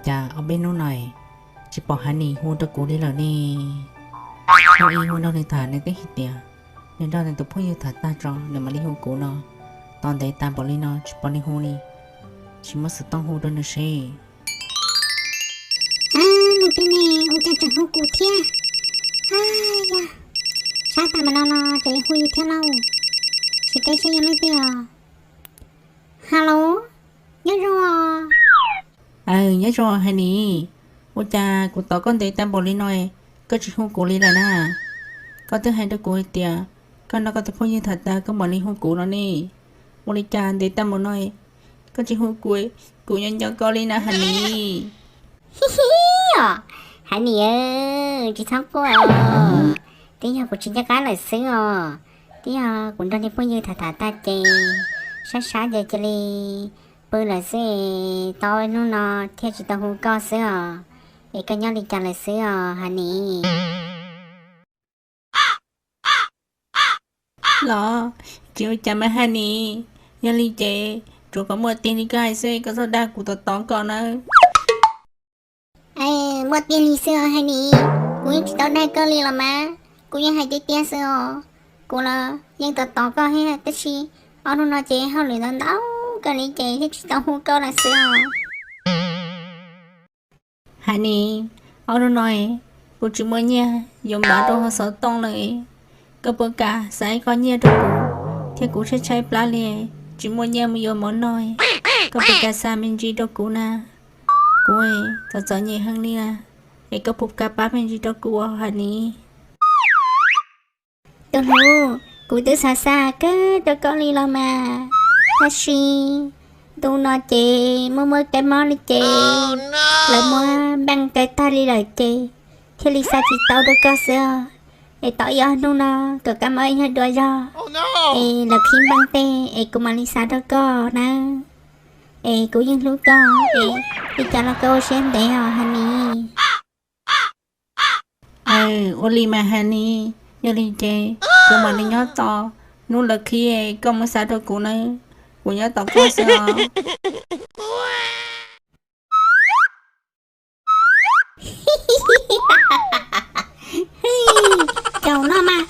Cas ob peb hnub no tsis pom Hanis hu rau kuv li lawm ne? Hnub ib hu nrog nws tham nws twb hais tias nws nrog nws tus phooj ywg tham tag tso nws mam li hu kuv no. Tos ntev tas npaum li no tsis pom nws hu li, tsis muaj xov tooj hu rau nws seb. Nws twb ne, ua cas tseem hu kuv thiab? Yog, sab tas mas no no tseem hu yus thiab lauj. Sim teb seb yog leej twg os. Hello, nyob zoo os. Aw, nyob zoo Hanis, ua cas kuv tos koj ntev tag npaum li no koj tsis hu kuv li lawm na? Koj twb hais rau kuv hais tias koj nrog koj tus phooj ywg tham tas koj mam li hu kuv no ne. Ua li cas ntev tag npaum no koj tsis hu kuv, kuv nyob nco koj li na Hanis. Os, Hanis, tsis txhob quaj, twb yog kuv tsis nco qab lawm xwb os. Twb yog kuv nrog niag phooj ywg tham tham tag ces sab sab ces cia li pw lawm xwb, tau hnub no thiaj tsis tau hu koj xwb os. Es koj nyob li cas lawm xwb os Hanis? Los, tsis ua cas mas Hanis, yog li ces tsuav kom muaj tiag li koj hais xwb, koj txhob dag kuv tos tos koj nawb. Muaj tiag li xwb os Hanis, kuv yeej tsis tau dag koj li los mas, kuv yeej hais tiag tiag xwb os. Kuv los yeej tos tos koj thiab tab sis ob hnub no ces hauj lwm ntau ntau kawg li ces thiaj tsis tau hu koj lawm xwb os. Hanis, ob hnub no kuv tsis muaj nyiaj yuav npav rau hauv xov tooj lawm, koj puas kam xa ib qho nyiaj rau kuv thiab kuv tshaib tshaib plab li, tsis muaj nyiaj mus yuav mov noj, koj puas kam xa me ntsis rau kuv na? Kuv txom txom nyem heev li, es koj puas kam pab me ntsis rau kuv Hanis? Tus hlub, kuv twb xav xa kawg rau koj li los mas, tab sis ntu no ces muaj muaj kab mob li ces lawv muab npeej kaw tag li lawm ces thiaj li xa tsis tau rau koj xwb os. Es tos ib ob hnub no kom kab mob ib nyuag dua zog es lawv qhib npeej tej es kuv mam li xa rau koj nawb. Es kuv yeej hlub koj es li cas los koj ua siab ntev os Hanis. Ua li mas Hanis, yog li ces kuv mam li nyob tos hnub lawv qhib koj muab xa rau kuv nawb, kuv nyob tos koj xwb os. Caum no mas